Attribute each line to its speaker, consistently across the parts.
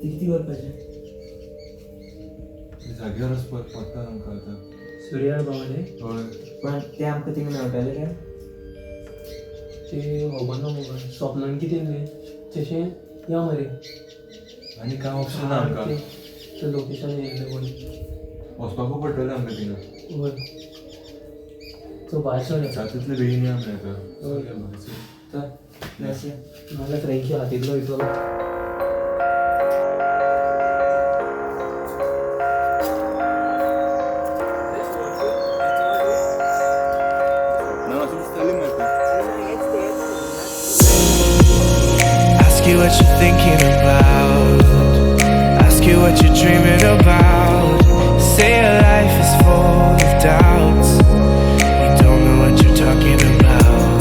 Speaker 1: किती करपाचें?
Speaker 2: जाग्यार वचपाक पडटा आमकां आतां.
Speaker 3: सुर्यार पावले.
Speaker 2: हय.
Speaker 1: पण ते आमकां थिंगा मेळटले काय?
Speaker 3: ते खबर ना म्हाका. स्वप्नान कितें न्हय तशें या मरे.
Speaker 2: आनी काय ऑप्शन ना आमकां.
Speaker 3: ते लोकेशन येयल्लें पळय.
Speaker 2: वचपाकूच पडटलें आमकां थिंगा.
Speaker 3: वय, सो भायर सरया.
Speaker 2: जाता तितले बेगीन या आमी आतां.
Speaker 3: हय.
Speaker 1: चल मेळया.
Speaker 3: नाल्यार फ्रेंकी हातींतलो वयतलो.
Speaker 2: ना अशें दिसतालें म्हाका.
Speaker 4: Ask you what you're thinking about. Ask you what you're dreaming about. Say your life is full of doubts. You don't know what you're talking about.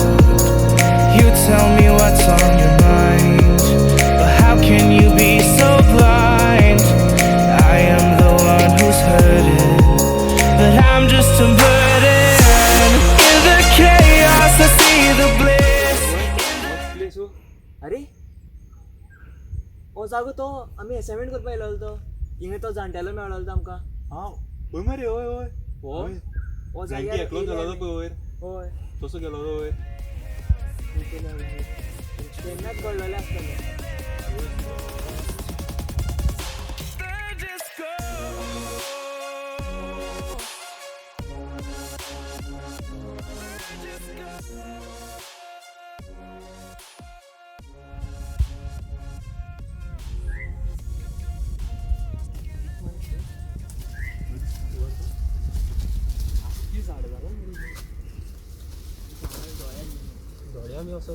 Speaker 4: You tell me what's on your mind. But how can you be so blind? I am the one who's hurting. But I'm just a burden. In the chaos, I see the bliss.
Speaker 1: अरे हो जागो तो आमी assignment करपाक येयलो तो, हिंगा तो जाणटेलो मेळ्ळो तो आमकां.
Speaker 2: हां हय मरे, हय हय.
Speaker 1: हो
Speaker 2: हय.
Speaker 1: हो
Speaker 2: फ्रँकी
Speaker 1: जाग्यार
Speaker 2: एकलोच
Speaker 1: येयले
Speaker 2: गेलो
Speaker 1: आमी.
Speaker 2: पळय वयर.
Speaker 1: हय.
Speaker 2: तसो गेलो तो वयर.
Speaker 1: तेन्नाच कळ्ळलें आसतलें.
Speaker 4: The disco.
Speaker 3: दोळ्या आमी असो.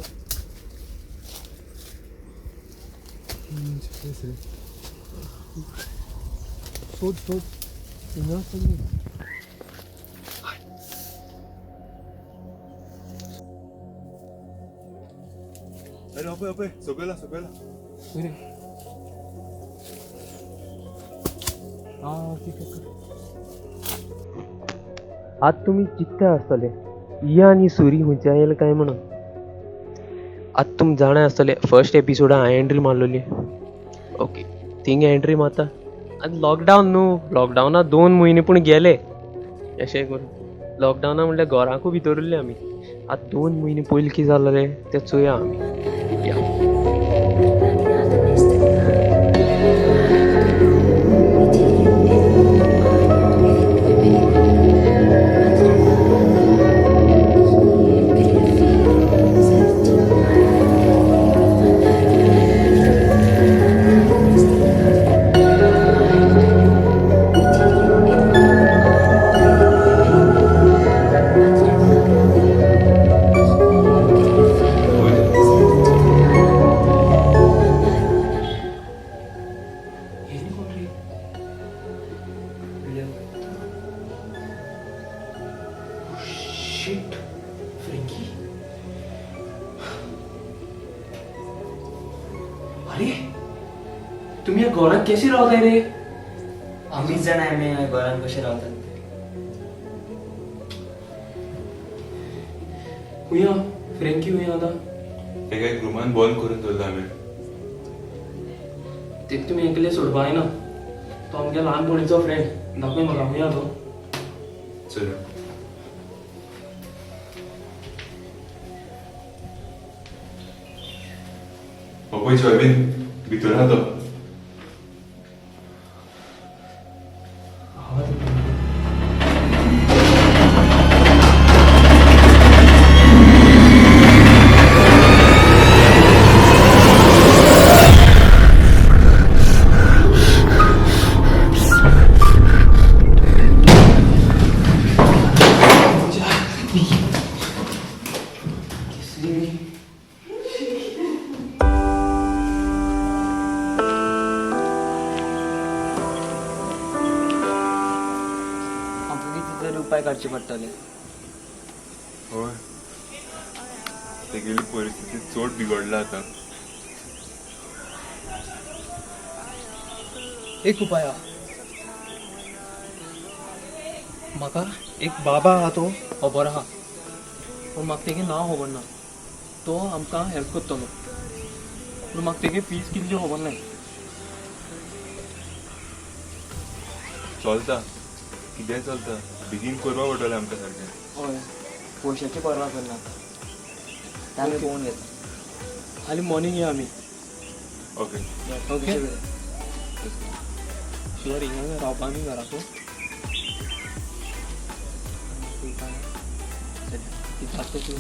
Speaker 3: सोद सोद हिंगा आसतली.
Speaker 2: अरे अपय अपय, सकयला सकयला.
Speaker 3: खंय रे? आं ओके ओके. आतां तुमी चित्ता आसतले इया आनी सुरी खंयच्यान येयले काय म्हणून. आतां तुमी जाणा आसतले फर्स्ट एपिसोडा हांवें एंट्री मारलेली. ओके, थिंग एंट्री मारता आनी लॉकडावन न्हू, लॉकडावना 2 म्हयने पूण गेले अशें करून. लॉकडावना म्हणल्यार घराकूय भितर उरले आमी. आतां 2 म्हयने पयलीं कितें जालें तें चोया आमी. या. Shit, Frankie. अरे तुम्ही या घरात कशी रावताय रे?
Speaker 1: आमीच जाणा आमी ह्या घरान कशें रावतात ते.
Speaker 3: खुंय फ्रेंकी खुंय आतां?
Speaker 2: तेका एक रुमान बंद करून दवरला आमी.
Speaker 3: तेका तुमी एकले सोडपा जायना. तो आमगे ल्हानपणीचो फ्रेंड. दाखय म्हाका खुंय तो.
Speaker 2: चल. पपय सोयाबीन भितर आहा तो.
Speaker 3: आवाज येता. कसली.
Speaker 1: आमकां कितें तरी उपाय काडचे पडटले.
Speaker 2: हय. तेगेली परिस्थिती चड बिगडला आतां.
Speaker 5: एक उपाय आहा. म्हाका एक बाबा आहा तो खबर आहा, पूण म्हाका तेगे नांव खबर ना. तो आमकां हेल्प करतलो, पूण म्हाका तेगे फीज कितली खबर ना.
Speaker 2: चलता, कितेंय चलता, बेगीन करपा पडटलें आमकां सारकें.
Speaker 1: हय, पयशाची परवा करनाका, ते आमी पळोवन घेता.
Speaker 5: हालीं मॉर्निंग या आमी.
Speaker 2: ओके.
Speaker 5: Okay, sure. हिंगा रावपा आमी घराकू. चल.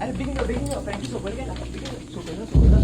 Speaker 1: अरे बेगीन यो, बेगीन यो, फ्रँकी सोबत गेला. बेगीन यो. सोपयना सोपयना.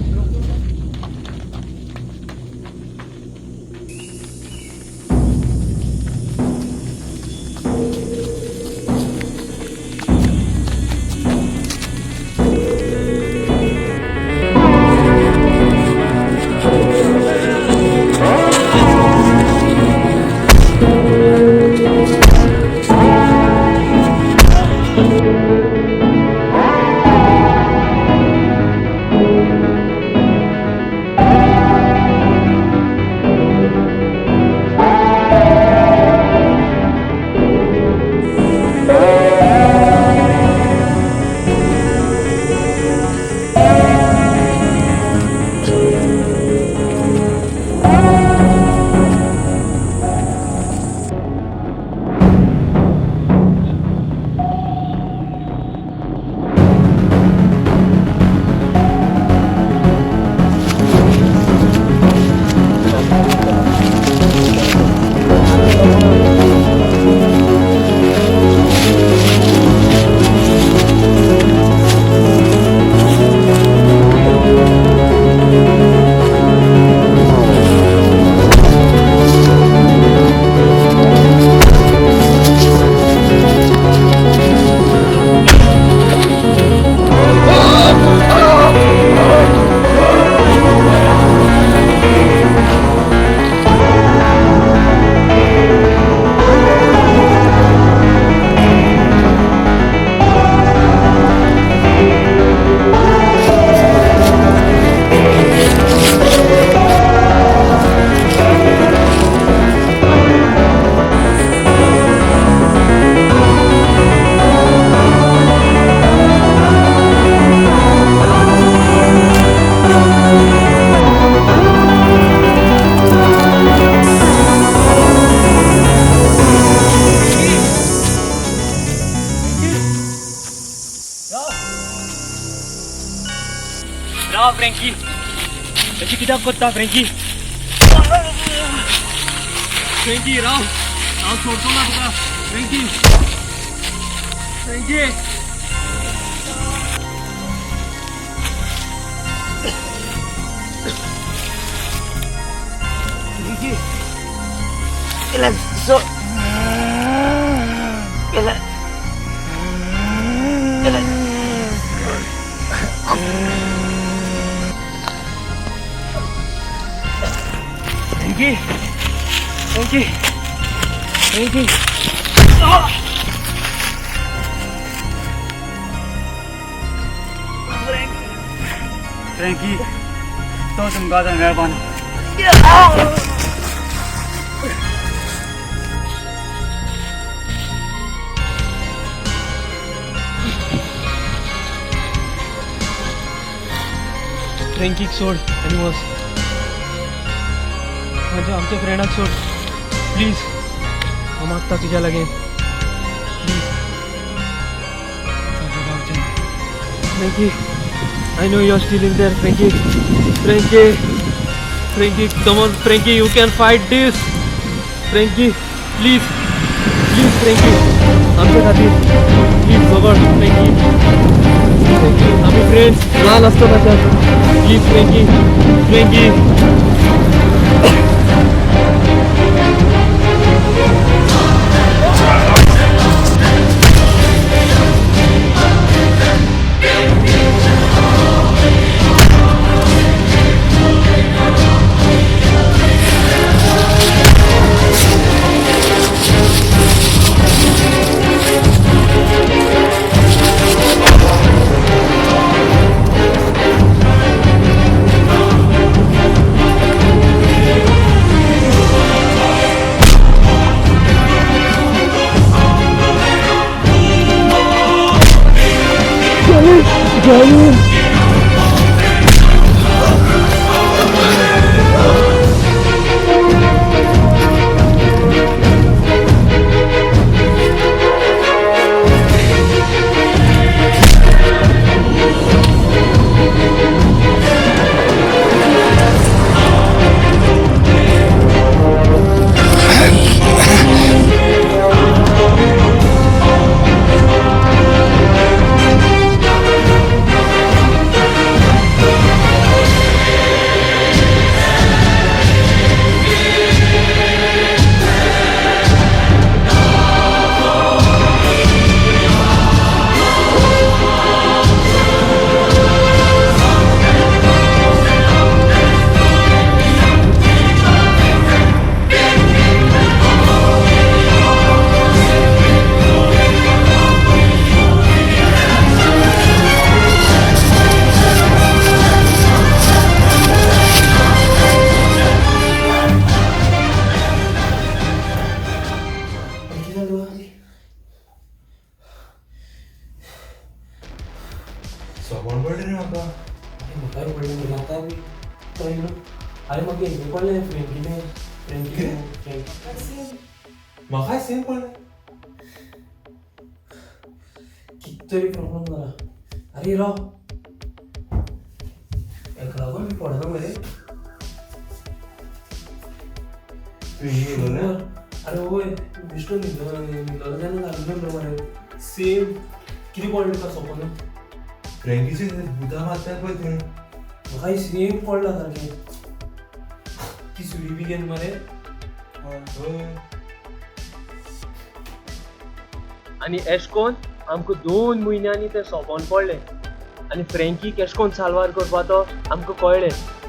Speaker 5: राव फ्रँकी, अशी कित्याक करता फ्रँकी? फ्रँकी राव, हांव सोडचो ना तुका फ्रँकी. फ्रँकी, फ्रँकी, फ्रँकी, फ्रँकी, फ्रँकी.
Speaker 1: फ्रँकी, तो तुमकां आतां मेळपाना.
Speaker 5: फ्रँकीक सोड आनी वच. म्हाज्या आमच्या फ्रेंडाक सोड प्लीज. हांव मागता तुज्या लागीं, please. Frankie, I know you are still in there. Frankie, Frankie, Frankie, come on Frankie, you can fight this. Frankie, please, please Frankie, आमच्या खातीर प्लीज झगड फ्रँकी. फ्रँकी, आमी फ्रेंड्स ल्हान आसतना. Please Frankie, Frankie.
Speaker 3: जाली.
Speaker 2: सोबण पडलें रे म्हाका.
Speaker 5: अरे म्हाकाय पडलें मरे आतां बी तो न्हू. अरे म्हाका हें पडलें फ्रेंकीलें, फ्रेंकी फ्रेंकी.
Speaker 2: म्हाकाय सेम पडलें.
Speaker 5: कित तरी प्रॉब्लम जाला. अरे राव, हेका लागून बी पडना मरे.
Speaker 2: तूं येयलो?
Speaker 5: अरे वय, बेश्टो न्हिदलो न्हिदलो तेन्ना लागलें मरे सेम. कितें पडलें तुका सपन?
Speaker 2: फ्रँकीचे भुतां मारतात पळय थंय.
Speaker 5: म्हाकाय सेम पडला सारकें. ती सुरी बी घेवन मरे.
Speaker 2: हय.
Speaker 3: आनी एशकोन आमकां 2 म्हयन्यांनी तें सोंपोन पडलें आनी फ्रेंकीक एशकोन साल्वार करपा तो आमकां कळ्ळें.